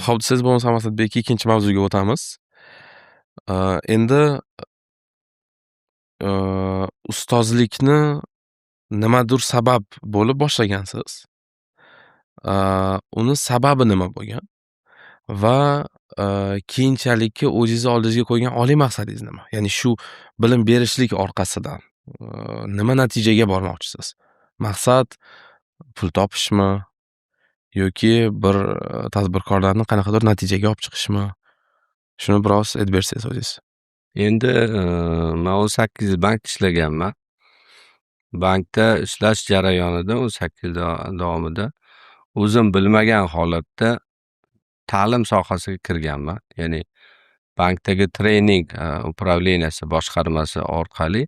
Xo'p, desangiz, bo'lmasam, Asadbek, ikkinchi mavzuga o'tamiz. Endi ustozlikni nimadir sabab bo'lib boshlagansiz. Uni sababi nima bo'lgan? Va keyinchalikki o'zingizni oldingizga qo'ygan oliy maqsadingiz nima? Ya'ni shu bilim berishlik orqasidan nima natijaga bormoqchisiz? Maqsad pul topishmi yoki bir tadbirkorlarni qanaqadir natijaga olib chiqishmi? Shuni biroz aytib bersangiz o'zingiz. Endi man 18 yil bankda ishlaganman. Bankda ishlash jarayonida 18 yil davomida o'zim bilmagan holatda ta'lim sohasiga kirganman. Ya'ni bankdagi trening управления si, boshqarmasi orqali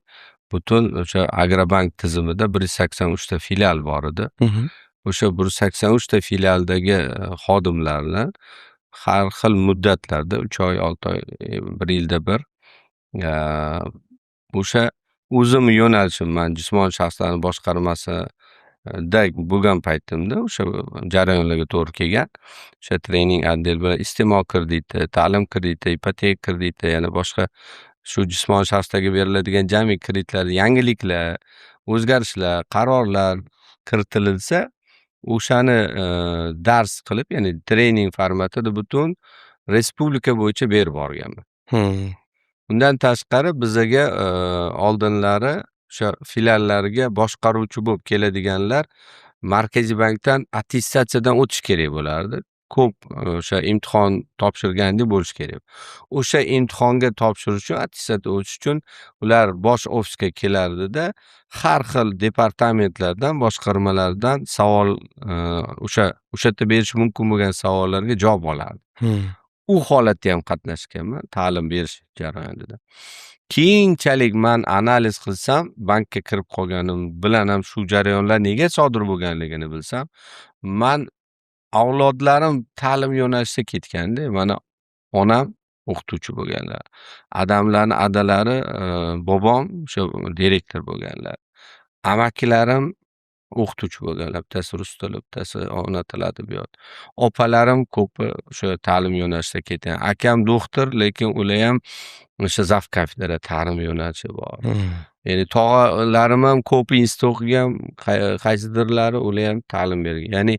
butun o'sha Agrobank tizimida 183 ta filial bor edi. O'sha 183 ta filialdagi xodimlarni har xil muddatlarda, 3 oy, 6 oy, bir yilda bir, o'sha o'zimni yo'nalishim, man jismoniy shaxslarni boshqarmasida bo'lgan paytimda o'sha jarayonlarga to'g'ri kelgan. O'sha trening отдел bilan iste'mol krediti, ta'lim krediti, ipoteka krediti, yana boshqa shu jismoniy shaxslarga beriladigan jami kreditlar, yangiliklar, o'zgarishlar, qarorlar kiritilsa, o'shani dars qilib, ya'ni trening formatida butun respublika bo'yicha berib borganman. Undan tashqari, bizaga oldinlari o'sha filiallarga boshqaruvchi bo'lib keladiganlar Markaziy bankdan attestatsiyadan o'tish kerak bo'lardi. Ko'p o'sha imtihon topshirgandek bo'lishi kerak. O'sha imtihonga topshirish uchun, attestatsiya o'tish uchun ular bosh ofisga kelardida, har xil departamentlardan, boshqarmalardan savol, o'sha yerda berish mumkin bo'lgan savollarga javob olardi. U holatda ham qatnashganman ta'lim berish jarayonida. Keyinchalik man analiz qilsam, bankka kirib qolganim bilan ham shu jarayonlar nega sodir bo'lganligini bilsam, man avlodlarim ta'lim yo'nalishida ketganda, mani onam o'qituvchi bo'lganlar. Adamlarni adalari, bobom o'sha direktor bo'lganlar. Amakilarim o'qituvchi bo'lganlar. Bittasi rus tili, bittasi ona tili, adabiyot. Opalarim ko'pi o'sha ta'lim yo'nalishida ketgan. Akam doktor, lekin ular ham o'sha зав kafedra, ta'lim yo'nalishi bor. Ya'ni tog'alarim ham ko'pi institut o'qigan, qaysidirlari ular ham ta'lim bergan. Ya'ni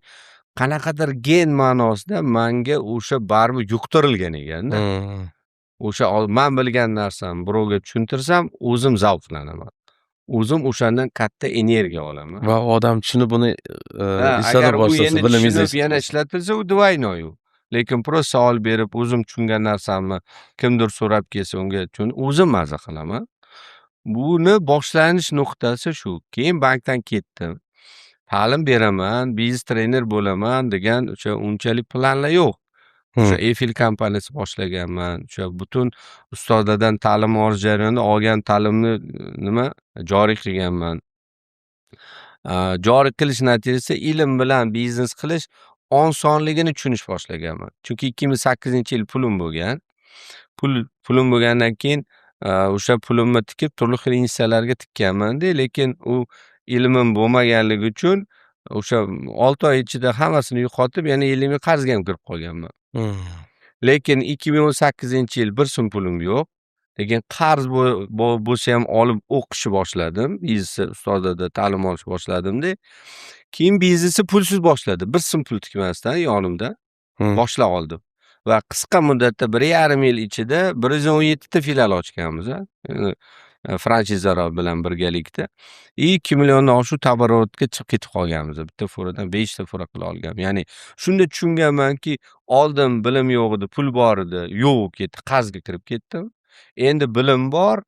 qanaqadir gen ma'nosida manga o'sha baribir yuqtirilgan ekanda. O'sha man bilgan narsamni birovga tushuntirsam, o'zim zavqlanaman. O'zim o'shandan katta energiya olaman. Va odam tushunib buni ishlata agar u boshlasa, endi bilimingizni tushunib yana ishlatilsa, u двойной u. Lekin просто savol berib, o'zim tushungan narsamni kimdir so'rab kelsa, unga o'zim maza qilaman. Buni boshlanish nuqtasi shu. Keyin bankdan ketdim. Ta'lim beraman, biznes trener bo'laman degan o'sha unchalik planlar yo'q. O'sha Eiffel kompaniyasi boshlaganman. O'sha butun ustozlardan ta'lim olish jarayonida olgan ta'limni nima joriy qilganman. Joriy qilish natijasida ilm bilan biznes qilish osonligini tushunish boshlaganman. Chunki 2008-yil pulim bo'lgan. Pulim bo'lgandan keyin o'sha pulimni tikib, turli xil investitsiyalarga tikkanman-da, lekin u ilmim bo'lmaganligi uchun o'sha 6 oy ichida hammasini yo'qotib, yana 50 ming qarzga ham kirib qolganman. Lekin 2018-yil bir so'm pulim yo'q. Lekin qarz bo'lsa ham olib o'qishni boshladim. Biznes ustozlarda ta'lim olishni boshladimda. Keyin biznesni pulsiz boshladim. Bir so'm pul tikmasdan yonimda boshlab oldim. Va qisqa muddatda, 1,5 yil ichida 117 ta filial ochganmiz, a. Franshizalar bilan birgalikda. И 2 milliondan oshiq товароорот ga chiqib ketib qolganmiz. Bitta furadan 5 ta fura qila olganman. Ya'ni shunda tushunganmanki, oldin bilim yo'q edi, pul bor edi, yo'q bo'lib ketdi, qarzga kirib ketdim. Endi bilim bor,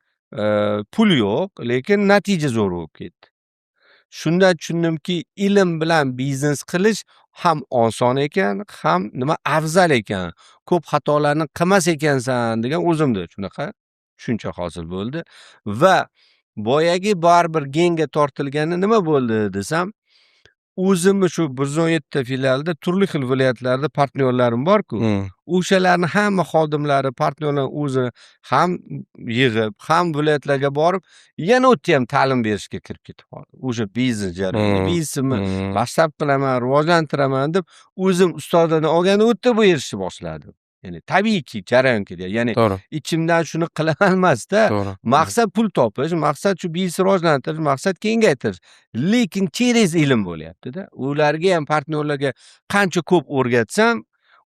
pul yo'q, lekin natija zo'r bo'lib ketdi. Shunda tushundimki, ilm bilan biznes qilish ham oson ekan, ham nima afzal ekan. Ko'p xatolarni qilmas ekansan degan o'zimda shunaqa tushuncha hosil bo'ldi va boyagi baribir genga tortilgani nima bo'ldi desam. O'zimni shu 117 ta filialda, turli xil viloyatlarda partnyorlarim borku, o'shalarni hamma xodimlari, partnyorlar o'zi ham yig'ib, ham viloyatlarga borib, yana u yerda ham ta'lim berishga kirib ketib qoldi. O'sha biznes jarayoni, biznesimni masshtab qilaman, rivojlantiraman deb, o'zim ustozlardan olganda u yerda berishni boshladim. Ya'ni tabiiyki jarayon ketyapti. Ya'ni ichimdan shuni qilaman emasda. Maqsad pul topish, maqsad shu biznesni rivojlantirish, maqsad kengaytirish. Lekin через ilm bo'lyapti-da. Ularga ham, partnyorlarga qancha ko'p o'rgatsam,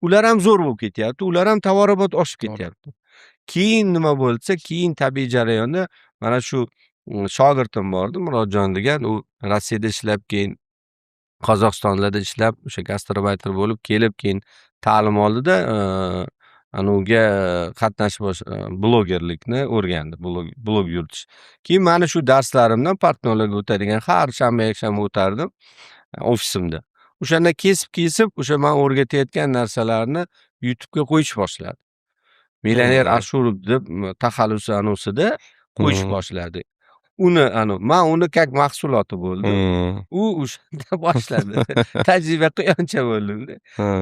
ular ham zo'r bo'lib ketyapti, ular ham товарооборот oshib ketyapti. Keyin nima bo'lsa, keyin tabiiy jarayonda mana shu shogirdim bordi, Murodjon degan, u Rossiyada ishlab, keyin Qozog'istonlarda ishlab, o'sha gastrobayter bo'lib kelib, keyin ta'lim oldida, anuga qatnashib, blogerlikni o'rgandi, blog yuritish. Keyin mana shu darslarimdan partnyorlarga o'tadigan, har shanba, yakshanba o'tardim ofisimda. O'shanda kesib-kesib, o'sha man o'rgatayotgan narsalarni YouTube'ga qo'yish boshladi. Millioner Ashurov deb taxallusi anusida qo'yish boshladi. Uni anu man uni как mahsuloti bo'ldim. U o'shanda boshladi. Tajriba quyoncha bo'ldimda.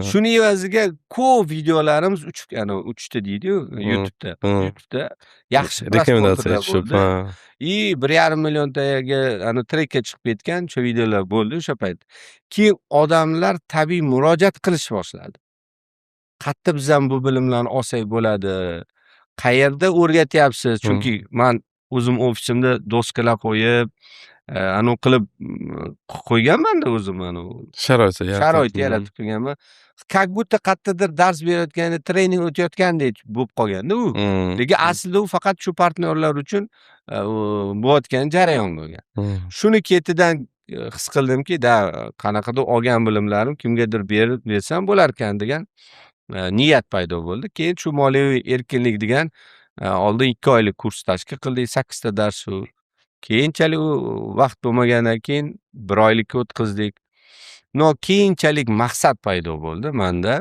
Shuni evaziga ko'p videolarimiz uchib, anavi uchdi deydi-yu YouTube'da. YouTube'da yaxshi Рекомендация просмотр lar tushib, bo'ldi. И 1,5 milliontaga anavi trekka chiqib ketgan o'sha videolar bo'ldi o'sha payt. Keyin odamlar tabiiy murojaat qilish boshladi. Qayerda biz ham bu bilimlarni olsak bo'ladi? Qayerda o'rgatyapsiz? Chunki man o'zim ofisimda doskalar qo'yib, anavi qilib qo'yganmanda o'zim anavi Sharoit yaratib. Sharoit yaratib qo'yganman. Как будто qayerdadir dars berayotganda, trening o'tayotgandek bo'lib qolganda u. Lekin aslida u faqat shu partnyorlar uchun u bo'layotgan jarayon bo'lgan. Shuni ketidan his qildimki, да, qanaqadir olgan bilimlarim kimgadir berib bersam bo'larkan degan niyat paydo bo'ldi. Keyin shu moliyaviy erkinlik degan oldin 2 oylik kurs tashkil qildik, sakkizta dars shu. Keyinchalik u vaqt bo'lmagandan keyin bir oylikka o'tkazdik. Но keyinchalik maqsad paydo bo'ldi manda.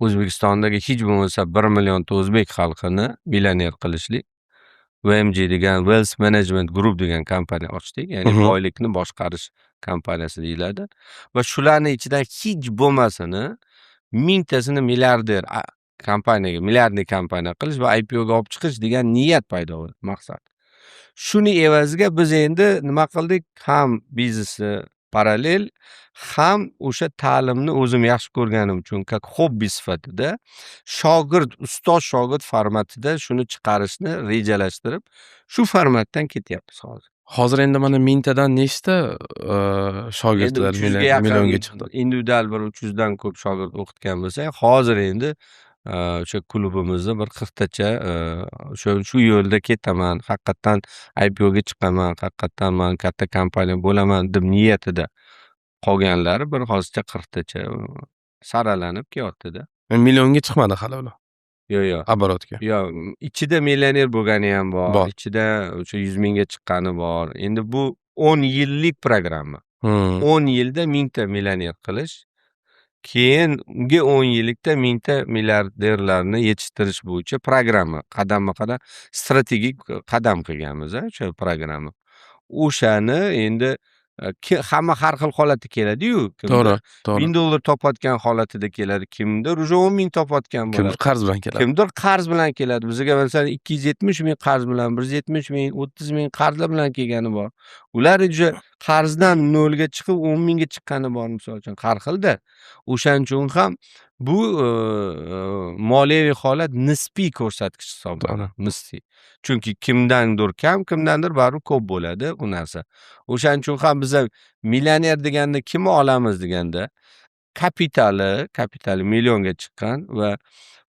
O'zbekistondagi hech bo'lmasa 1 millionta o'zbek xalqini millioner qilishlik. WMG degan, Wealth Management Group degan kompaniya ochdik. Ya'ni boylikni boshqarish kompaniyasi deyiladi. Va shularni ichidan hech bo'lmasini mingtasini milliarder kompaniyaga, milliardli kompaniya qilish va IPOga olib chiqish degan niyat paydo bo'ldi, maqsad. Shuni evaziga biz endi nima qildik? Ham biznesni parallel, ham o'sha ta'limni o'zim yaxshi ko'rganim uchun как hobbi sifatida shogird, ustoz shogird formatida shuni chiqarishni rejalashtirib, shu formatdan ketyapmiz hozir. Hozir endi mana mingtadan nechta Endi shogirdlar 300 ga yaqin millionga chiqdi? Individual bir 300 dan ko'p shogird o'qitgan bo'lsak, hozir endi o'sha klubimizda bir 40 tacha o'sha shu yo'lda ketaman, haqiqatdan IPOga chiqaman, haqiqatdan man katta kompaniya bo'laman deb niyatida qolganlari bir hozircha 40 tacha saralanib kelyaptida. Millionga chiqmadi hali ular. Yo'q. Оборот ga. Yo'q, ichida millioner bo'lgani ham bor, Bor. ichida o'sha 100 mingga chiqqani bor. Endi bu 10 yillik programma. 10 yilda mingta millioner qilish, keyingi 10 yillikda mingta milliarderlarni yetishtirish bo'yicha programma, qadamma-qadam strategik qadam qilganmiz o'sha programma. O'shani endi hamma har xil holatda keladi-yu. Kimdir To'g'ri, to'g'ri. 1000 dollar topayotgan holatida keladi, kimdir уже 10 000 topayotgan Kimdir bo'ladi. Qarz bilan keladi. Kimdir qarz bilan keladi. Bizga, masalan, 270 000 qarz bilan, 170 000, 30 000 qarzlar bilan kelgani bor. Ular уже qarzdan nolga chiqib, 10 000 ga chiqqani bor, misol uchun. Har xilda. O'shaning uchun ham bu moliyaviy holat nisbiy ko'rsatkich hisoblanadi. Nisbiy. Chunki kimdandir kam, kimdandir baribir ko'p bo'ladi u narsa. O'shaning uchun ham biza millioner deganda kimni olamiz deganda, kapitali millionga chiqqan va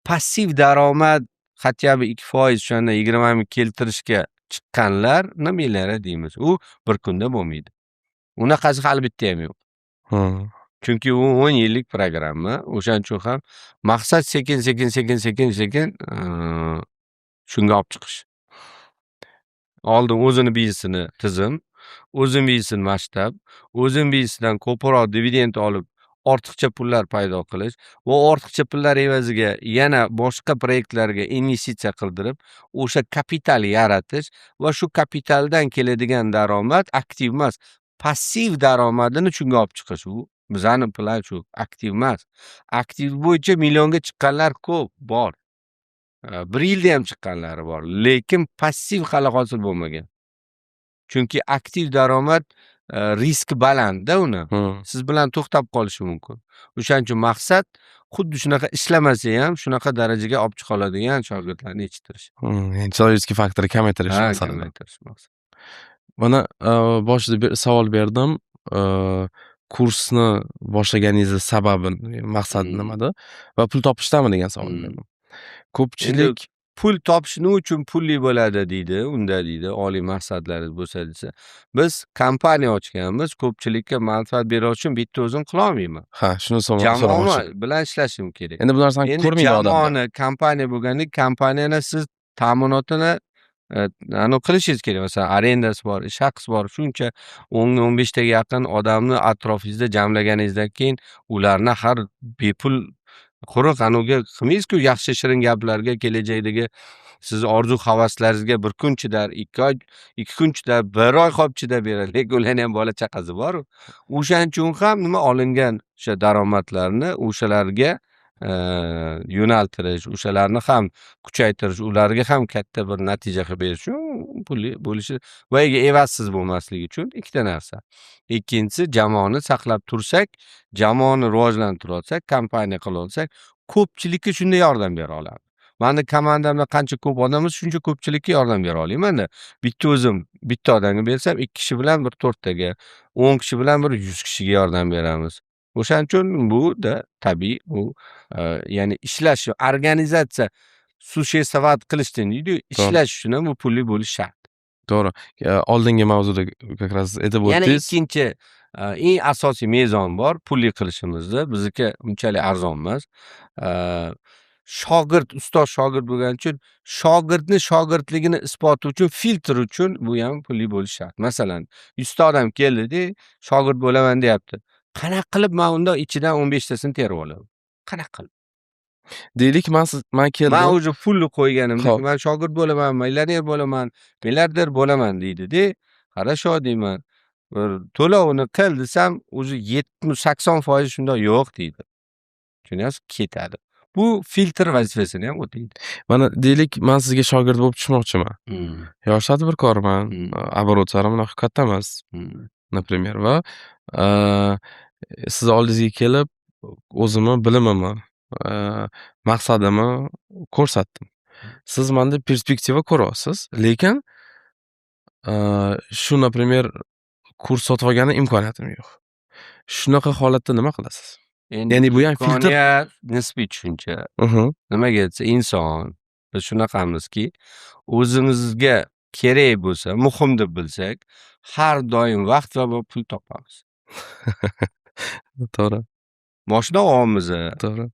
passiv daromad хотя бы 2%, o'shandan 20 000 keltirishga chiqqanlarni millioner deymiz. U bir kunda bo'lmaydi. Unaqasi hali bittayam yo'q. Chunki u 10 yillik programma. O'shaning uchun ham maqsad sekin, sekin, sekin, sekin, sekin shunga olib chiqish. Oldin o'zini biznesini tizim, o'zini biznesini masshtab, o'zini biznesidan ko'proq dividend olib, ortiqcha pullar paydo qilish va ortiqcha pullar evaziga yana boshqa proyektlarga investitsiya qildirib, o'sha kapital yaratish va shu kapitaldan keladigan daromad aktiv emas, Passiv daromadini shunga olib chiqish, u bizani plan shu, aktiv emas. Aktiv bo'yicha millionga chiqqanlar ko'p bor. Bir yilda ham chiqqanlari bor, lekin passiv hali hosil bo'lmagan. Chunki aktiv daromad riski balandda uni. Siz bilan to'xtab qolishi mumkin. O'shaning uchun maqsad xuddi shunaqa ishlamasa ham shunaqa darajaga olib chiqa oladigan shogirdlarni yetishtirish. Ya'ni человеческий faktorni kamaytirish Ha, maqsadida. Kamaytirish maqsad. Mana boshida bir savol berdim. Kursni boshlaganingizni sababi, maqsadi nimada va pul topishdami degan savol berdim. Ko'pchilik Endi pul topish nima uchun pulli bo'ladi deydi, unda deydi, oliy maqsadlaringiz bo'lsa desa. Biz kompaniya ochganmiz, ko'pchilikka manfaat berish uchun bitta o'zim qilolmayman. Ha, shuni Jamoa so'ramoqchi. Bilan ishlashim kerak. Endi bu narsani Endi ko'rmaydi odamlar. Jamoani kompaniya bo'lganda, kompaniyani siz ta'minotini anavi qilishingiz kerak. Masalan, arendasi bor, ish haqisi bor. Shuncha 10 15 taga yaqin odamni atrofingizda jamlaganingizdan keyin ularni har bepul quruq anavga qilmaysiz-ku, yaxshi shirin gaplarga, kelajakdagi sizni orzu havaslaringizga bir kun chidar, 2 oy, 2 kun chidar, 1 oy hop chidab beradi. Lekin ularni ham bola chaqasi bor-u. O'shaning uchun ham nima olingan o'sha daromadlarni o'shalarga yo'naltirish, o'shalarni ham kuchaytirish, ularga ham katta bir natija qilib berish uchun pulli bo'lishi, boyagi evazsiz bo'lmasligi uchun ikkita narsa. Ikkinchisi, jamoani saqlab tursak, jamoani rivojlantira olsak, kompaniya qila olsak, ko'pchilikka shunda yordam bera olamiz. Mani komandamda qancha ko'p odam bo'lsa, shuncha ko'pchilikka yordam bera olaymanda. Bitta o'zim bitta odamga bersam, 2 kishi bilan bir to'rttaga, 10 kishi bilan bir 100 kishiga yordam beramiz. O'shaning uchun bu-da tabiiy, bu ya'ni ishlash, organizatsiya существовать qilishdan deydi-yu, ishlash uchun ham bu pulli bo'lishi shart. To'g'ri. Oldingi mavzuda как раз aytib Yana o'tdingiz. Ikkinchi eng asosiy mezon bor pulli qilishimizda. Bizniki unchalik arzon emas. Shogird, ustoz shogird bo'lgani uchun shogirdni shogirdligini isboti uchun, filtr uchun bu ham pulli bo'lishi shart. Masalan, 100 ta odam keldida, shogird bo'laman deyapti. Qanaqa qilib man unda ichidan 15 tasini terib olaman? Qanaqa qilib? Deylik, man siz man keldim. Man уже pulni qo'yganimda, man shogird bo'laman, millioner bo'laman, milliarder bo'laman deydi-da. Хорошо deyman. Bir to'lovini qil desam, уже 70-80% shundoq yo'q deydi. Tushunyapsiz? Ketadi. Bu filtr vazifasini ham o'taydi. Mana deylik, man sizga shogird bo'lib tushmoqchiman. Yosh tadbirkorman, оборот larim unaqa katta emas, например, va sizni oldingizga kelib o'zimni bilimimni, maqsadimni ko'rsatdim. Siz menda perspektiva ko'ryapsiz, lekin shu, например, kurs sotib olgani imkoniyatim yo'q. Shunaqa holatda nima qilasiz? Endi Ya'ni bu ham filtr. Imkoniyat nisbiy tushuncha. Nimaga desa, inson biz shunaqamizki, o'zimizga kerak bo'lsa, muhim deb bilsak, har doim vaqt va pul topamiz. To'g'ri. Moshina olamiz. To'g'ri.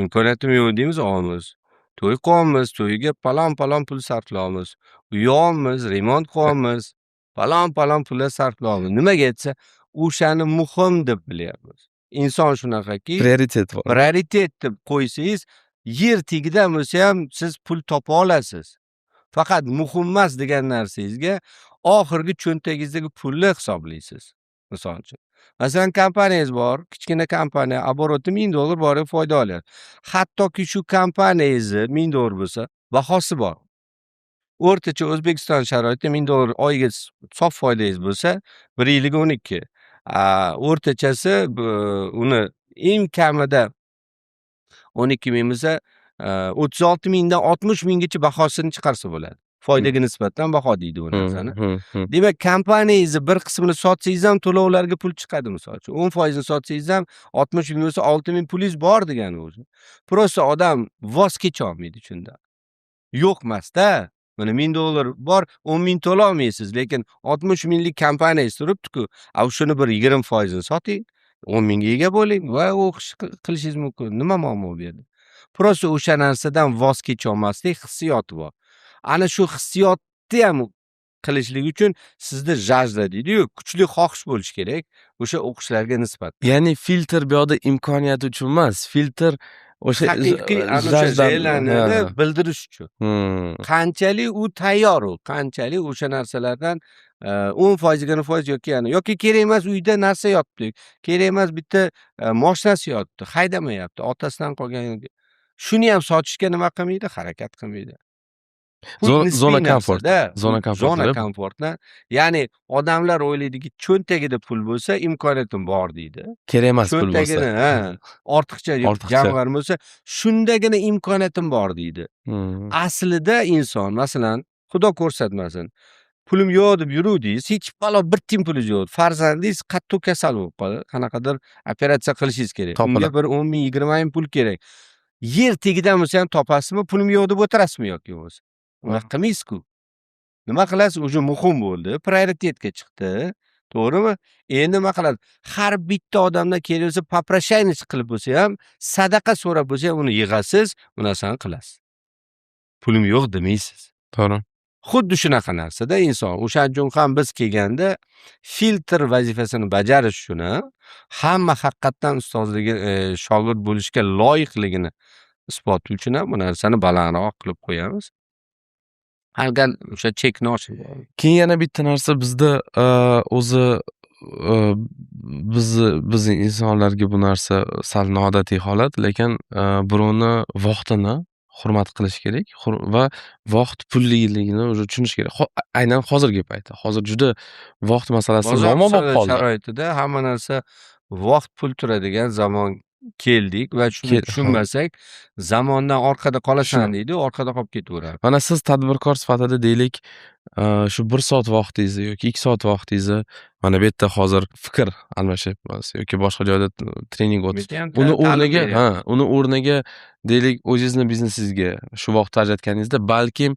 Imkoniyatim yo'q deymiz, olamiz. To'y qilyapmiz, to'yga palon-palon pul sarflayapmiz. Uy olamiz, remont qilyapmiz. Palon-palon pullar sarflayapmiz. Nimaga desa, o'shani muhim deb bilyapmiz. Inson shunaqaki, Prioritet bor. Prioritet deb qo'ysangiz, yer tagidan bo'lsa ham siz pul topa olasiz. Faqat muhim emas degan narsangizga oxirgi cho'ntagingizdagi pulni hisoblaysiz. Misol uchun. Masalan, kompaniyangiz bor, kichkina kompaniya, оборот i $1000 bor, foyda olyapti. Hattoki shu kompaniyangizni $1000 bo'lsa, bahosi bor. O'rtacha O'zbekiston sharoitida $1000 oyiga sof foydangiz bo'lsa, bir yiliga 12. O'rtachasi uni eng kamida 12 ming bo'lsa, 36 mingdan 60 minggacha bahosini chiqarsa bo'ladi. Foydaga nisbatan baho deydi u narsani. Demak, kompaniyangizni bir qismini sotsangiz ham to'lovlarga pul chiqadi misol uchun. 10% ni sotsangiz ham 60 ming bo'lsa, 6 ming pulingiz bor degani o'zi. Просто odam voz kecholmaydi shundan. Yo'q emas-da. Mana $1000 bor, 10 ming to'lolmaysiz, lekin 60 minglik kompaniyangiz turibdi-ku. A shuni bir 20% ni soting, 10 mingga ega bo'ling va o'qish qilishingiz mumkin. Nima muammo bu yerda? Просто o'sha narsadan voz kecholmaslik hissiyoti bor. Ana shu hissiyotni ham qilishlik uchun sizda жажда deydi-yu, kuchli xohish bo'lishi kerak o'sha o'qishlarga nisbatan. Ya'ni filtr bu yoqda imkoniyat uchun emas, filtr o'sha haqiqiy ana o'sha жажда желание ni bildirish uchun. Qanchalik u tayyor u, qanchalik o'sha narsalardan 10%, 20% yoki yana yoki kerak emas uyda narsa yotibdi, kerak emas bitta moshinasi yotibdi, haydamayapti, otasidan qolgan. Shuni ham sotishga nima qilmaydi, harakat qilmaydi. Pul nisbiy Зона narsada, комфорта. Зона комфорта. Зона комфорт ni, ya'ni odamlar o'ylaydiki, cho'ntagida pul bo'lsa, imkoniyatim bor deydi. Kerak emas pul bo'lsa. Cho'ntagini, ha, ortiqcha Ortiqcha. jamg'arma bo'lsa, shundagina imkoniyatim bor deydi. Aslida inson, masalan, Xudo ko'rsatmasin, pulim yo'q deb yuruvdingiz, hech balo bir tiyin pulingiz yo'q. Farzandingiz qattiq kasal bo'lib qoldi, qanaqadir operatsiya qilishingiz kerak. Unga Topiladi. bir 10 ming, 20 ming pul kerak. Yer tagidan bo'lsa ham topasizmi, pulim yo'q deb o'tirasizmi yoki bo'lmasa? Unaqa qilmaysiz-ku. Nima qilasiz? Уже muhim bo'ldi, prioritetga chiqdi. To'g'rimi? Endi nima qiladi? Har bitta odamdan kerak bo'lsa, попрошайничать qilib bo'lsa ham, sadaqa so'rab bo'lsa ham uni yig'asiz, bu narsani qilasiz. Pulim yo'q demaysiz. To'g'ri. Xuddi shunaqa narsada inson. O'shaning uchun ham biz kelganda filtr vazifasini bajarish uchun ham hamma haqiqatdan ustozligi, shogird bo'lishga loyiqligini isboti uchun ham bu narsani balandroq qilib qo'yamiz. Agar o'sha chekni oshirib. Keyin yana bitta narsa bizda o'zi bizni insonlarga bu narsa sal noodatiy holat, lekin birovni vaqtini hurmat qilish kerak va vaqt pulliligini уже tushunish kerak. Aynan hozirgi paytda. Hozir juda vaqt masalasi Bozor muammo bo'lib qoldi. sharoitida hamma narsa vaqt pul turadigan zamon keldik va shuni tushunmasak, zamondan orqada qolasan deydi, orqada qolib ketaveradi. Mana siz tadbirkor sifatida, deylik, shu 1 soat vaqtingizni yoki 2 soat vaqtingizni mana bu yerda hozir fikr almashyapmiz yoki boshqa joyda trening o'tish. Ham Uni ta'lim o'rniga, beryapti. ha, uni o'rniga, deylik, o'zingizni biznesingizga shu vaqtni ajratganingizda, balkim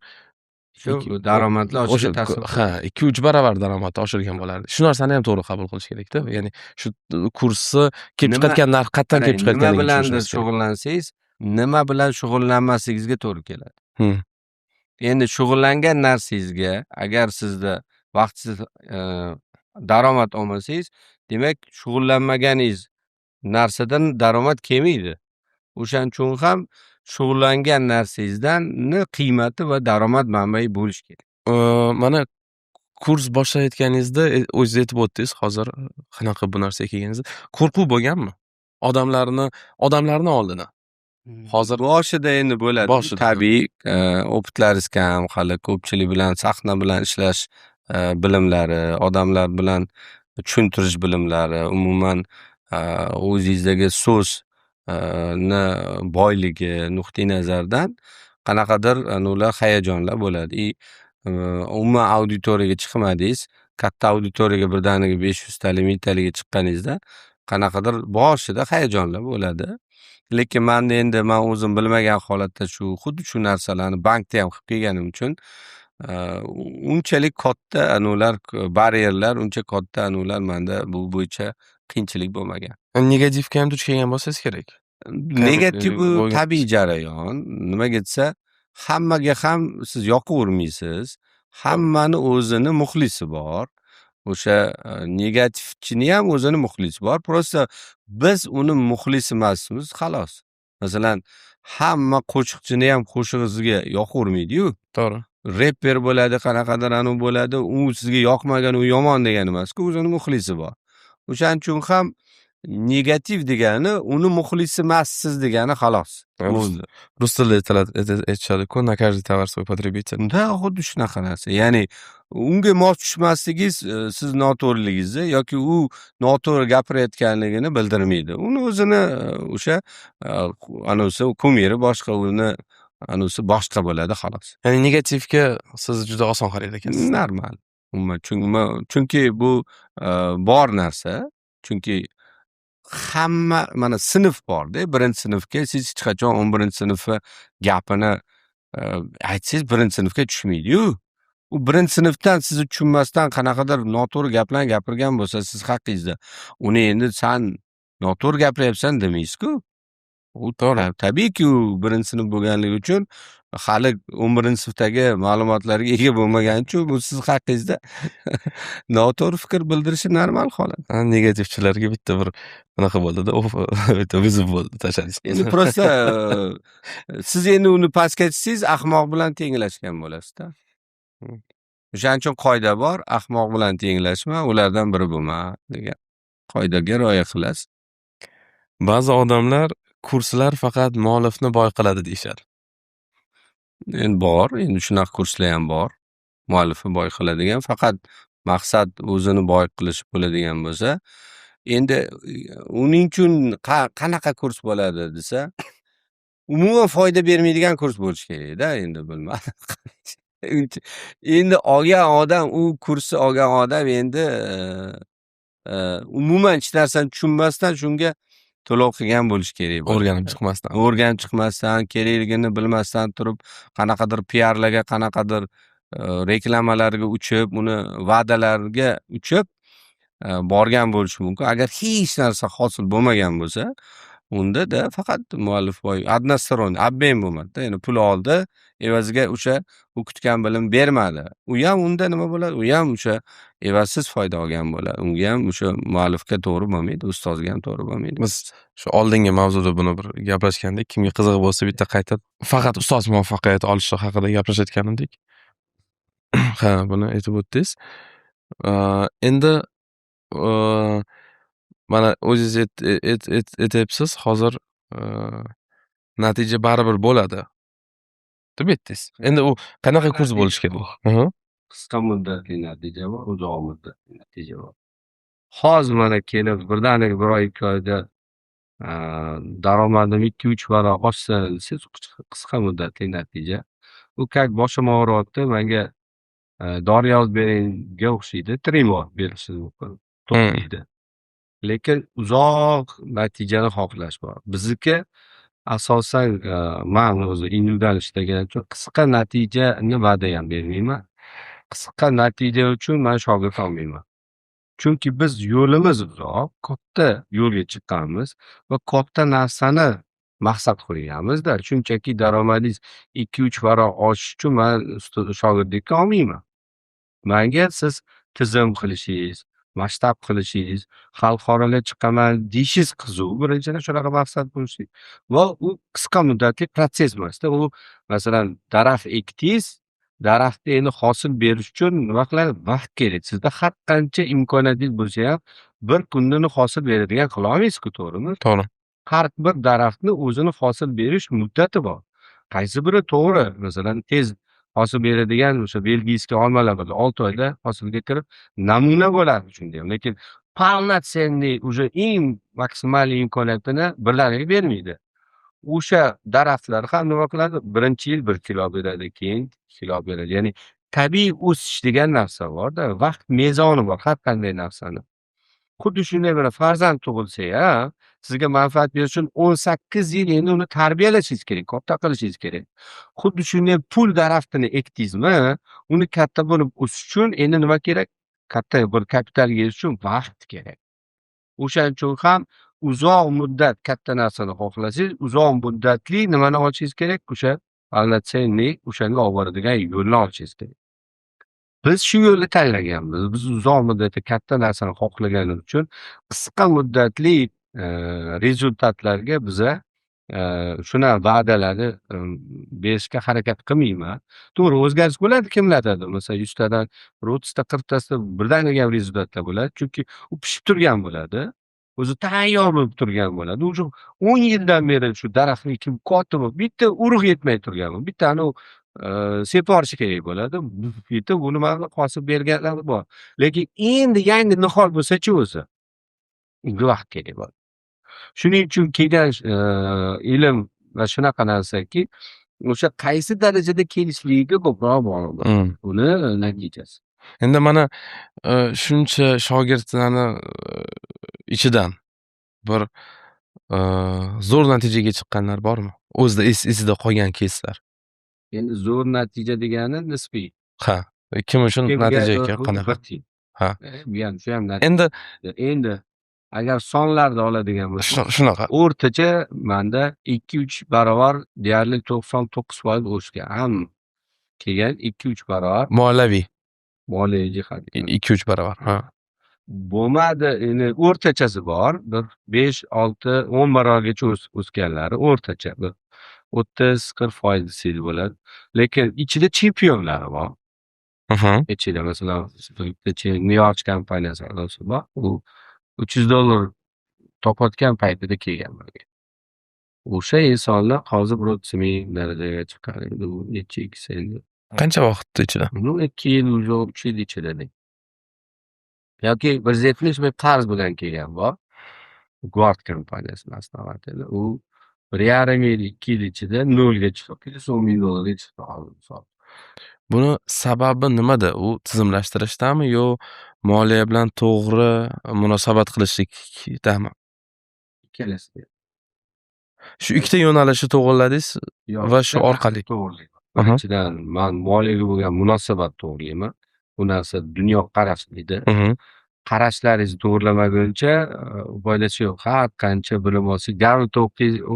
Shu daromadlar o'sha oshishga ta'sir. Ha, 2-3 baravar daromadni oshirgan bo'lardi. Shu narsani ham to'g'ri qabul qilish kerakda. Ya'ni shu kursni kelib chiqayotgan narx qayerdan kelib Qarang, nima chiqayotganligini bilandir tushunishimiz kerak. shug'ullansangiz, nima bilan shug'ullanmasligingizga to'g'ri keladi. Endi shug'ullangan narsangizga agar sizda vaqtsiz daromad olmasangiz, demak, shug'ullanmaganingiz narsadan daromad kelmaydi. O'shaning uchun ham shug'ullangan narsangizdan qiymati va daromad manbai bo'lishi kerak. Mana kurs boshlayotganingizda o'zingiz aytib o'tdingiz hozir qanaqa bu narsaga kelganingizni. Qo'rquv bo'lganmi? Odamlarni oldida. Hozir Boshida endi bo'ladi. Boshida. Tabiiy, опыт laringiz kam, hali ko'pchilik bilan sahna bilan ishlash bilimlari, odamlar bilan tushuntirish bilimlari, umuman o'zingizdagi so'z ni boyligi nuqtai nazaridan qanaqadir anavlar, hayajonlar bo'ladi. И umuman auditoriyaga chiqmadingiz, katta auditoriyaga birdaniga 500 talik, 1000 taliga chiqqaningizda qanaqadir boshida hayajonlar bo'ladi. Lekin manda endi man o'zim bilmagan holatda shu xuddi shu narsalarni bankda ham qilib kelganim uchun unchalik katta anavlar, baryerlar, uncha katta anavlar manda bu bo'yicha qiyinchilik bo'lmagan. Negativga ham duch kelgan bo'lsangiz kerak. Negativ bu bo'lgan. Tabiiy jarayon. Nimaga desa, hammaga ham siz yoqavermaysiz. Hammani o'zini muxlisi bor. O'sha negativchini ham o'zini muxlisi bor. Просто biz uni muxlisi emasmiz, xolos. Masalan, hamma qo'shiqchini ham qo'shig'i sizga yoqavermaydi-yu. To'g'ri. Reper bo'ladi, qanaqadir anavi bo'ladi, u sizga yoqmagan, u yomon degani emasku, o'zini muxlisi bor. O'shaning uchun ham negativ degani uni muxlisi emassiz degani, xolos. Bo'ldi. Rus tilida aytishadi-ku, на каждый товар свой потребитель. Да, xuddi shunaqa narsa. Ya'ni unga mos tushmasligingiz siz noto'g'riligingizni yoki u noto'g'ri gapirayotganligini bildirmaydi. Uni o'zini o'sha anavisi, кумир i boshqa, uni anavisi boshqa bo'ladi, xolos. Ya'ni negativga siz juda oson qaraydi ekansiz. Normal. Umuman, chunki bu bor narsa. Chunki hamma, mana, sinf borda, birinchi sinfga siz hech qachon 11-sinfni gapini aytsangiz, birinchi sinfga tushmaydiyu. U birinchi sinfdan sizni tushunmasdan qanaqadir noto'g'ri gaplarni gapirgan bo'lsa siz haqingizda, uni endi san noto'g'ri gapiryapsan demaysiz-ku. U To'g'ri. tabiiyki, u birinchi sinf bo'lganligi uchun, hali 11-sinfdagi ma'lumotlarga ega bo'lmagani uchun bu siz haqingizda noto'g'ri fikr bildirishi normal holat. Negativchilarga bitta bir anaqa bo'ldida, bitta вызов bo'ldi, tashladingiz. Endi просто siz endi uni pastga tushsangiz, ahmoq bilan tenglashgan bo'lasizda. O'shaning uchun qoida bor: ahmoq bilan tenglashma, ulardan biri bo'lma degan qoidaga rioya qilasiz. Ba'zi odamlar kurslar faqat muallifni boy qiladi deyishadi. Endi bor, endi shunaqa kurslar ham bor. Muallifni boy qiladigan, faqat maqsad o'zini boy qilish bo'ladigan bo'lsa, endi uning uchun qanaqa kurs bo'ladi desa, umuman foyda bermaydigan kurs bo'lishi kerakda, endi bilmadim. Endi olgan odam, u kursni olgan odam endi umuman hech narsani tushunmasdan shunga to'lov qilgan bo'lishi kerak bo'ladi. O'rganib chiqmasdan. O'rganib chiqmasdan, kerakligini bilmasdan turib, qanaqadir piarlarga, qanaqadir reklamalarga uchib, uni va'dalarga uchib borgan bo'lishi mumkin. Agar hech narsa hosil bo'lmagan bo'lsa, unda-da faqat muallif boy, односторонний обмен bo'lmadida. Ya'ni pul oldi, evaziga o'sha u kutgan bilim bermadi. U ham unda nima bo'ladi? U ham o'sha evazsiz foyda olgan bo'ladi. Unga ham, o'sha muallifga to'g'ri bo'lmaydi, ustozga ham to'g'ri bo'lmaydi. Biz shu oldingi mavzuda buni bir gaplashgandik. Kimga qiziq bo'lsa, bitta qaytib faqat ustoz muvaffaqiyat olishi haqida gaplashayotgan edik. Ha, buni aytib o'tdingiz. Endi mana o'zingiz aytyapsiz, hozir natija baribir bo'ladi deb aytdingiz. Endi u qanaqa kurs bo'lishi kerak? Qisqa muddatli natija bor, uzoq muddatli natija bor. Hozir mana kelib birdaniga bir oy, 2 oyda daromadim 2-3 barobar oshsa desangiz, qisqa muddatli natija. U как boshim og'riyapti, manga dori yozib beringga o'xshaydi. Trimol berishi mumkin. To'xtaydi. Lekin uzoq natijani xohlash bor. Bizniki asosan, man o'zi individual ishlaganim uchun qisqa natijani va'da ham bermayman. Qisqa natija uchun man shogird olmayman. Chunki biz yo'limiz uzoq, katta yo'lga chiqqanmiz va katta narsani maqsad qo'yganmizda. Shunchaki daromadingiz 2-3 barobar oshishi uchun man shogirdlikka olmayman. Manga siz tizim qilishingiz, masshtab qilishingiz, xalqaroga chiqaman deyishingiz qiziq. Birinchidan, shunaqa maqsad bo'lishi va u qisqa muddatli protsess emasda. U, masalan, daraxt ekdingiz, daraxtni endi hosil berish uchun nima qiladi? Vaqt kerak. Sizda har qancha imkoniyatingiz bo'lsa ham, bir kunda uni hosil beradigan qila olmaysiz-ku, to'g'rimi? To'g'ri. Har bir daraxtni o'zini hosil berish muddati bor. Qaysi biri to'g'ri, masalan, tez hosil beradigan o'sha бельгийский olmalar bo'ladi. 6 oyda hosilga kirib, namuna bo'ladi shunda ham. Lekin полноценный, уже eng maksimal imkoniyatini birdaniga bermaydi. O'sha daraxtlar ham nima qiladi? Birinchi yil 1 kilo beradi, keyin kilo beradi. Ya'ni tabiiy o'sish degan narsa borda, vaqt mezoni bor har qanday narsani. Xuddi shunday, bir farzand tug'ilsa ham, sizga manfaat berish uchun 18 yil endi uni tarbiyalashingiz kerak, katta qilishingiz kerak. Xuddi shunday, pul daraxtini ekdingizmi, uni katta bo'lib o'sish uchun endi nima kerak? Katta bir kapitalga erishish uchun vaqt kerak. O'shaning uchun ham uzoq muddat katta narsani xohlasangiz, uzoq muddatli nimani olishingiz kerak? O'sha полноценный o'shanga olib boradigan yo'lni olishingiz kerak. Biz shu yo'lni tanlaganmiz. Biz uzoq muddatli katta narsani xohlaganimiz uchun qisqa muddatli результат larga biza shunaqa va'dalarni berishga harakat qilmayman. To'g'ri, o'zgarish bo'ladi kimlardadir. Masalan, 100 tadan bir 30 ta, 40 tasida birdaniga ham результат lar bo'ladi. Chunki u pishib turgan bo'ladi. O'zi tayyor bo'lib turgan bo'ladi. Уже 10 yildan beri shu daraxtni ekib, katta bo'lib, bitta urug' yetmay turgan. Bitta anavi sepib yuborish kerak bo'ladi. Yetib, uni mana hosil berganlari bor. Lekin endi yangi nihol bo'lsa-chi o'zi, unga vaqt kerak bo'ladi. Shuning uchun kelgan ilm va shunaqa narsaki, o'sha qaysi darajada kelishligiga ko'proq bog'liq uni natijasi. Endi mana shuncha shogirdlarni ichidan bir zo'r natijaga chiqqanlar bormi? O'zida esida qolgan keyslar. Endi zo'r natija degani nisbiy. Ha, kim uchun natija Kimgadir ekan, bu qanaqa? bir tiyin. Ha. Bu ham, shu ham natija. Endi Endi agar sonlarda oladigan bo'lsak, shunaqa. o'rtacha manda 2-3 barobar deyarli, 99% o'sgan. Hamma kelgan 2-3 barobar. Moliyaviy. Moliyaviy jihatdan. 2-3 barobar. Ha. Bo'lmadi, endi o'rtachasi bor. Bir 5, 6, 10 barobargacha o'sganlari o'rtacha bir 30-40% desak bo'ladi. Lekin ichida chempionlari bor. Ichida masalan, New York kompaniyasi a'zosi bor. U $300 topayotgan paytida kelgan manga. O'sha insonlar hozir 130 000 darajaga chiqqan. Endi u necha x endi. Qancha vaqt ichida? Ну, 2 yil, уже 3 yil ichida deng. Yoki 170 000 qarz bilan kelgan bor. Guard kompaniyasini основатели. U 1,5 yil, 2 yil ichida nolga chiqib, $10 000 ga chiqdi hozir, misol. Buni sababi nimada? U tizimlashtirishdami yo moliya bilan to'g'ri munosabat qilishlikdami? Ikkalasida. Shu ikkita yo'nalishni to'g'irladingiz Yo'q, va shu orqali. To'g'rilayman. Birinchidan, man moliyaga bo'lgan munosabat to'g'rilayman. Bu narsa dunyoqarash deydi. Qarashlaringizni to'g'irlamaguncha foydasi yo'q. Har qancha bilim olsangiz, Garvardda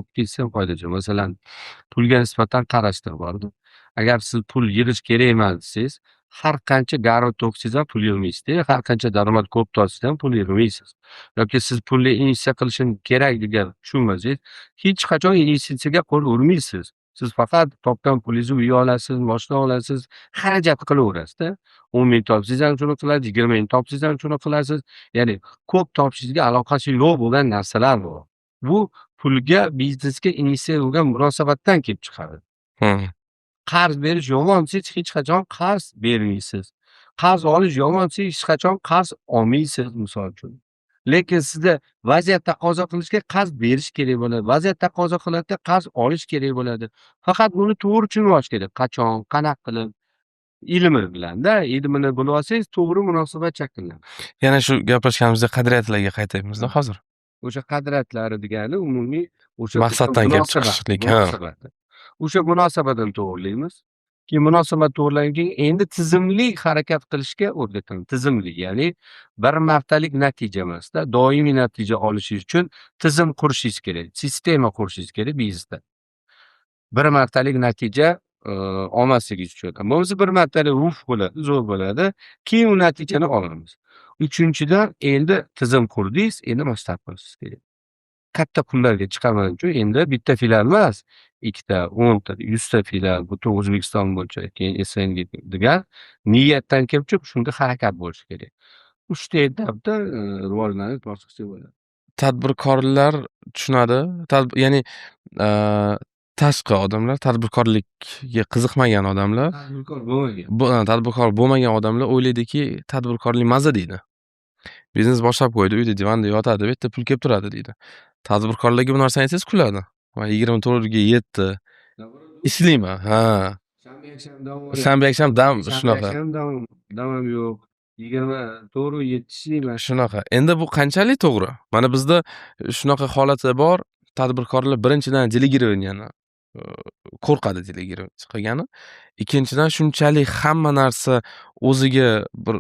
o'qiysiz ham foydasi yo'q. Masalan, pulga nisbatan qarashlar borda. Agar siz pul yig'ish kerak emas desangiz, har qancha Garvardda o'qisangiz ham pul yig'maysizda, har qancha daromad ko'p topsangiz ham pul yig'maysiz. Yoki siz pulni investitsiya qilishim kerak degan tushunmasangiz, hech qachon investitsiyaga qo'l urmaysiz. Siz faqat topgan pulingizni uy olasiz, moshina olasiz, xarajat qilaverasizda. 10 000 topsangiz ham shuni qilasiz, 20 000 topsangiz ham shuni qilasiz. Ya'ni ko'p topishingizga aloqasi yo'q bo'lgan narsalar bu. Bu pulga, biznesga, investitsiyaga bo'lgan munosabatdan kelib chiqadi. Qarz berish yomon desangiz, hech qachon qarz bermaysiz. Qarz olish yomon desangiz, hech qachon qarz olmaysiz, misol uchun. Lekin sizda vaziyat taqozo qilishga qarz berish kerak bo'ladi. Vaziyat taqozo qiladida, qarz olish kerak bo'ladi. Faqat uni to'g'ri tushunib olish kerak. Qachon, qanaqa qilib, ilmi bilanda, ilmini bilib olsangiz, to'g'ri munosabat shakllanadi. Yana shu gaplashganimizdek qadriyatlarga qaytyapmizda hozir. O'sha qadriyatlari degani umumiy o'sha Maqsaddan kelib munosabat, chiqishlik, ha. munosabat. O'sha munosabatini to'g'rilaymiz. Keyin munosabat to'g'rilangandan keyin endi tizimli harakat qilishga o'rgatamiz. Tizimli, ya'ni bir martalik natija emasda, doimiy natija olishingiz uchun tizim qurishingiz kerak, sistema qurishingiz kerak biznesda. Bir martalik natija olmasligingiz uchun. Bo'lmasa bir martalik uf bo'ladi, zo'r bo'ladi. Keyin u natijani olamiz. Uchinchidan, endi tizim qurdingiz, endi masshtab qilishingiz kerak. Katta pullarga chiqaman uchun endi bitta filial emas, ikkita, 10 ta, 100 ta filial butun O'zbekiston bo'yicha, keyin СНГ degan niyatdan kelib chiqib shunda harakat bo'lishi kerak. Uchta etapda rivojlanish bosqichi bo'ladi. Tadbirkorlar tushunadi. Ya'ni tashqi odamlar, tadbirkorlikka qiziqmagan odamlar, Tadbirkor bo'lmagan. bu tadbirkor bo'lmagan odamlar o'ylaydiki, tadbirkorlik maza deydi. Biznes boshlab qo'ydi, uyda divanda yotadi, bu yerda pul kelib turadi deydi. Tadbirkorlarga bu narsani aytsangiz, kuladi. Man 24 ga 7 ishlayman, ha. Shanba, yakshanba dam olyapman. Shanba, yakshanba dam Shanba, shunaqa. yakshanba damam yo'q. 24 7 ishlayman. Shunaqa. Endi bu qanchalik to'g'ri? Mana bizda shunaqa holatlar bor. Tadbirkorlar birinchidan делегирования ni qo'rqadi, делегировать qilgani. Ikkinchidan, shunchalik hamma narsa o'ziga bir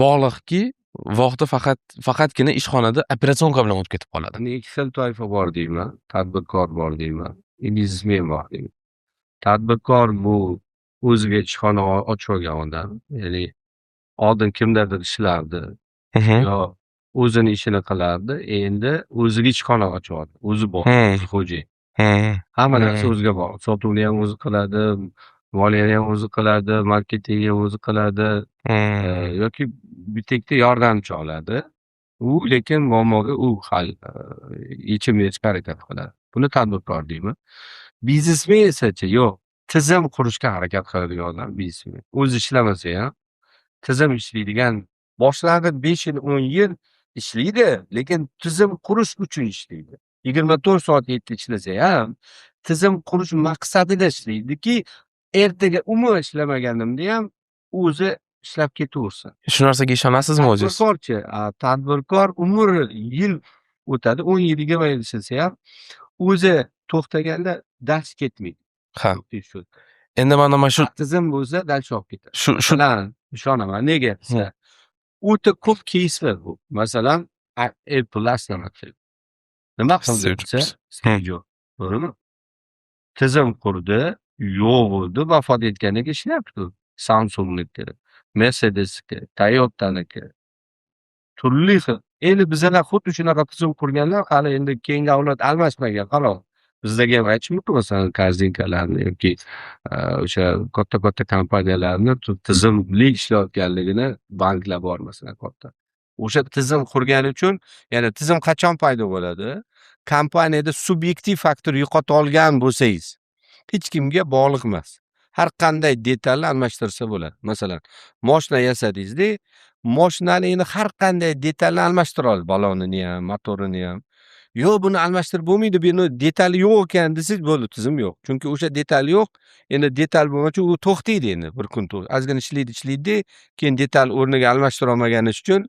bog'liqki, vaqti faqatgina ishxonada операционка bilan o'tib ketib qoladi. Endi ikki xil toifa bor deyman. Tadbirkor bor deyman, biznesmen bor deyman. Tadbirkor bu o'ziga ishxona ochib olgan odam. Ya'ni oldin kimdadir ishlardi yo o'zini ishini qilardi. Endi o'ziga ishxona ochib oldi. O'zi bor, o'zi xo'jayin. Hamma narsa o'ziga bog'liq. Sotuvni ham o'zi qiladi, moliyani ham o'zi qiladi, marketingni ham o'zi qiladi. Yoki bitta ikkita yordamchi oladi. U lekin muammoga u hal, yechim berishga harakat qiladi. Buni tadbirkor deyman. Biznesmen esachi yo'q. Tizim qurishga harakat qiladigan odam biznesmen. O'zi ishlamasa ham tizim ishlaydigan, boshlang'ich 5 yil, 10 yil ishlaydi, lekin tizim qurish uchun ishlaydi. 24 soat 7 ishlasa ham tizim qurish maqsadida ishlaydiki, ertaga umuman ishlamaganimda ham o'zi ishlab ketaversin. Shu narsaga ishonasizmi o'zingiz? Tadbirkorchi, tadbirkor umri yil o'tadi, 10 yil, 20 yil ishlasa ham o'zi to'xtaganda dars ketmaydi. Ha. Endi mana shu Tizim bo'lsa, dars olib ketadi. Shu Masalan, ishonaman. Nega desa, o'ta ko'p keyslar bu. Masalan, Apple основатель. Nima qildi Steve desa, Jobs. Steve Jobs. To'g'rimi? Tizim qurdi, yo'q bo'ldi, vafot etganiga ishlayapti. Samsungniki, Mercedesniki, Toyotaniki. Turli xil. Endi bizalar xuddi shunaqa tizim qurganlar, hali endi keyingi avlod almashmagan, xolos. Bizdagi ham aytish mumkin, masalan, Korzinkalarni yoki o'sha katta katta kompaniyalarni tizimli ishlayotganligini, banklar bor, masalan, katta. O'sha tizim qurgani uchun. Ya'ni tizim qachon paydo bo'ladi? Kompaniyada subyektiv faktor yo'qota olgan bo'lsangiz, hech kimga bog'liq emas. Har qanday detalni almashtirsa bo'ladi. Masalan, moshina yasadingizda, moshinani endi har qanday detalni almashtira oladi. Balonini ham, motorini ham. Yo'q, buni almashtirib bo'lmaydi, buni detali yo'q ekan desangiz bo'ldi, tizim yo'q. Chunki o'sha detal yo'q. Endi detal bo'lmaguncha u to'xtaydi endi bir kun, ozgina ishlaydi, ishlaydi, keyin detal o'rniga almashtira olmagani uchun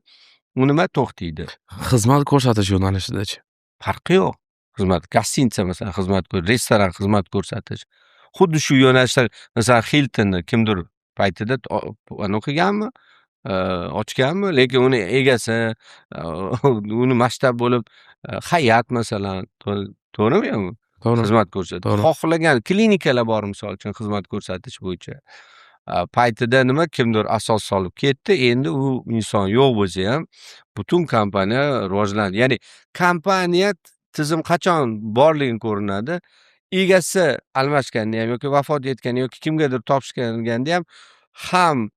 u nima, to'xtaydi. Xizmat ko'rsatish yo'nalishidachi? Farqi yo'q. Xizmat, гостиница, masalan, xizmat, restoran xizmat ko'rsatish. Xuddi shu yo'nalishda, masalan, Hiltonni kimdir paytida anaqa qilganmi, ochganmi, lekin uni egasi, uni masshtab bo'lib, Hayat, masalan, to'g'rimi, yo'qmi? To'g'ri. Xizmat ko'rsatish. To'g'ri. Xohlagan klinikalar bor, misol uchun, xizmat ko'rsatish bo'yicha. Paytida nima, kimdir asos solib ketdi, endi u inson yo'q bo'lsa ham butun kompaniya rivojlandi. Ya'ni kompaniya tizim qachon borligi ko'rinadi? Egasi almashganda ham yoki vafot etganda yoki kimgadir topshirganda ham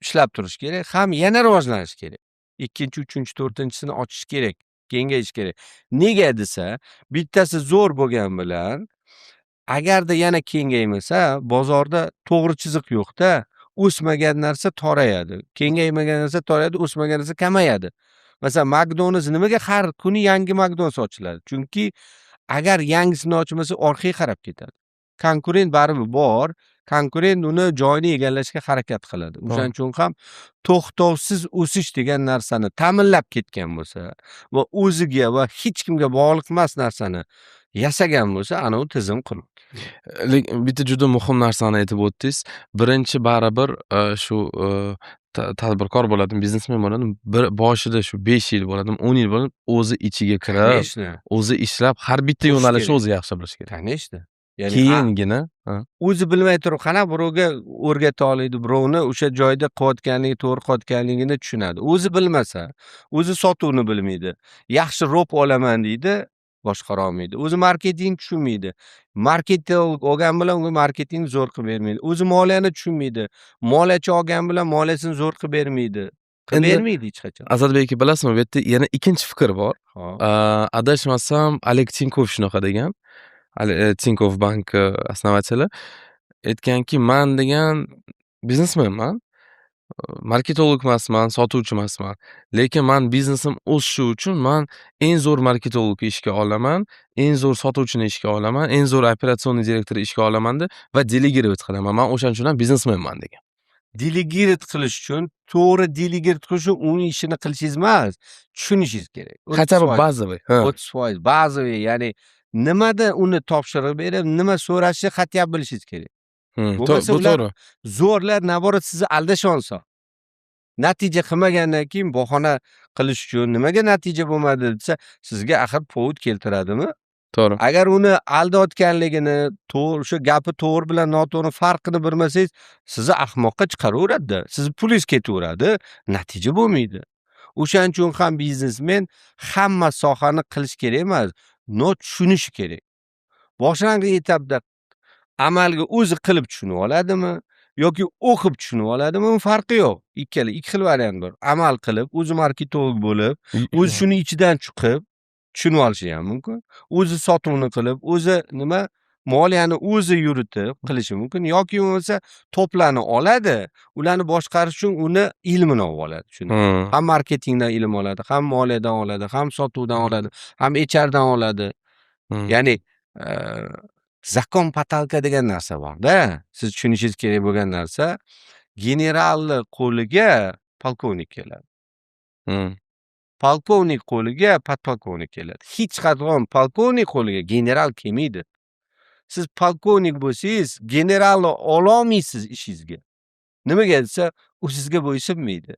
ishlab turishi kerak, ham yana rivojlanishi kerak. Ikkinchi, uchinchi, to'rtinchisini ochish kerak, kengayish kerak. Nega desa, bittasi zo'r bo'lgan bilan agarda yana kengaymasa, bozorda to'g'ri chiziq yo'qda, o'smagan narsa torayadi. Kengaymagan narsa torayadi, o'smagan narsa kamayadi. Masalan, McDonald's nimaga har kuni yangi McDonald's ochiladi? Chunki agar yangisini ochmasa, orqaga qarab ketadi. Konkurent baribir bor, konkurent uni joyini egallashga harakat qiladi. O'shaning uchun ham to'xtovsiz o'sish degan narsani ta'minlab ketgan bo'lsa va o'ziga va hech kimga bog'liq emas narsani yasagan bo'lsa, ana u tizim qurib. Lekin bitta juda muhim narsani aytib o'tdingiz. Birinchi baribir shu tadbirkor bo'ladimi, biznesmen bo'ladimi, bir boshida shu 5 yil bo'ladimi, 10 yil bo'ladimi, o'zi ichiga kirib, Конечно. o'zi ishlab, har bitta Qurish yo'nalishni kerak. o'zi yaxshi bilishi kerak. Конечно. Ya'ni Keyingina ha. o'zi bilmay turib qanaqa birovga o'rgata oladi, birovni o'sha joyda qilayotganligi to'g'ri qilayotganligini tushunadi. O'zi bilmasa, o'zi sotuvni bilmaydi. Yaxshi РОП olaman deydi, boshqara olmaydi. O'zi marketing tushunmaydi. Marketing olgan bilan unga marketingni zo'r qilib bermaydi. O'zi moliyani tushunmaydi. Moliyachi olgan bilan moliyasini zo'r qilib bermaydi. Qilib Endi bermaydi hech qachon. Asadbek aka, bilasizmi, bu yerda yana ikkinchi fikr bor. Hop. Adashmasam, Oleg Tinkov shunaqa degan. Tinkoff bank основатели aytganki, man degan biznesmenman, marketolog emasman, sotuvchi emasman. Lekin man biznesim o'sishi uchun man eng zo'r marketologni ishga olaman, eng zo'r sotuvchini ishga olaman, eng zo'r операционный direktorni ishga olamanda va делегировать qilaman. Man o'shaning uchun ham biznesmenman degan. Делегировать qilish uchun, to'g'ri делегировать qilish uchun uning ishini qilishingiz emas, tushunishingiz kerak. Хотя бы 30%. Bazaviy. Ha. 30% bazaviy, ya'ni nimada uni topshiriq berib, nima so'rashni хотя бы bilishingiz kerak. Bo'lmasa Bu ular to'g'ri. zo'rlar, наоборот, sizni aldash oson. Natija qilmagandan keyin bahona qilish uchun, nimaga natija bo'lmadi desa, sizga axir повод keltiradimi? To'g'ri. Agar uni aldayotganligini, to'g'ri, o'sha gapi to'g'ri bilan noto'g'ri farqini bilmasangiz, sizni ahmoqqa chiqaraveradida. Sizni pulingiz ketaveradi, natija bo'lmaydi. O'shaning uchun ham biznesmen hamma sohani qilish kerak emas, но tushunishi kerak. Boshlang'ich etapda amalga o'zi qilib tushunib oladimi yoki o'qib tushunib oladimi, uni farqi yo'q. Ikkala ikki xil variant bor. Amal qilib, o'zi marketolog bo'lib, o'zi shuni ichidan chiqib tushunib olishi ham mumkin. O'zi sotuvni qilib, o'zi nima, moliyani o'zi yuritib qilishi mumkin yoki bo'lmasa to'plarni oladi, ularni boshqarish uchun uni ilmini olib oladi. Shuni. Ham marketingdan ilm oladi, ham moliyadan oladi, ham sotuvdan oladi, ham HRdan oladi. Ya'ni закон потолка degan narsa borda. Siz tushunishingiz kerak bo'lgan narsa, generalni qo'liga polkovnik keladi. Polkovnik qo'liga podpolkovnik keladi. Hech qachon polkovnik qo'liga general kelmaydi. Siz polkovnik bo'lsangiz, generalni ololmaysiz ishingizga. Nimaga desa, u sizga bo'ysunmaydi.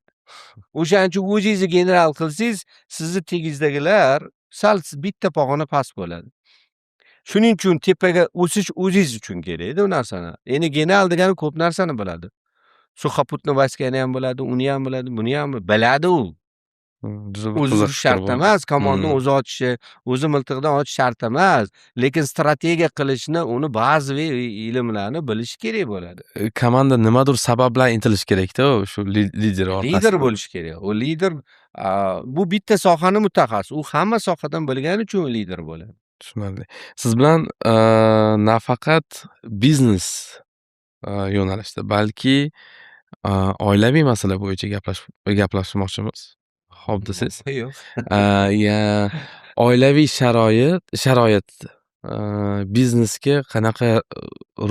O'shaning uchun o'zingizni general qilsangiz, sizni tegingizdagilar sal bitta pog'ona past bo'ladi. Shuning uchun tepaga o'sish o'zingiz uchun kerakda u narsani. Endi general degani ko'p narsani biladi. Сухопутный войска ni ham biladi, uni ham biladi, buni ham biladi u. Juda bir O'zi qiziq urish fikr shart bo'ldi. emas, kamonni o'zi otishi, o'zi miltiqdan otish shart emas, lekin strategiya qilishni, uni bazaviy ilmlarni bilishi kerak bo'ladi. Komanda nimadir sabab bilan intilishi kerakda, shu lider orqasida. Lider bo'lishi kerak. U lider bu bitta sohani mutaxassis. U hamma sohadan bilgani uchun lider bo'ladi. Tushunarli. Siz bilan nafaqat biznes yo'nalishida, balki oilaviy masala bo'yicha gaplashmoqchimiz. Xo'p desangiz. Yo'q. Ya oilaviy sharoit biznesga qanaqa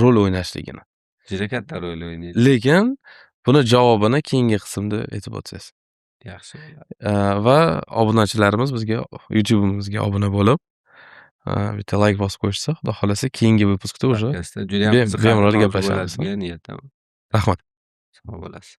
rol o'ynashligini. Juda katta rol o'ynaydi. Lekin buni javobini keyingi qismda aytib o'tsangiz. Yaxshi bo'ladi. Va obunachilarimiz bizga, YouTube'imizga obuna bo'lib, bitta layk bosib qo'yishsa, Xudo xohlasa, keyingi выпуск da уже Podkastda judayam qiziqarli bemalol mavzu gaplashamiz. bo'ladi degan niyatdaman. Rahmat. Sog' bo'lasiz.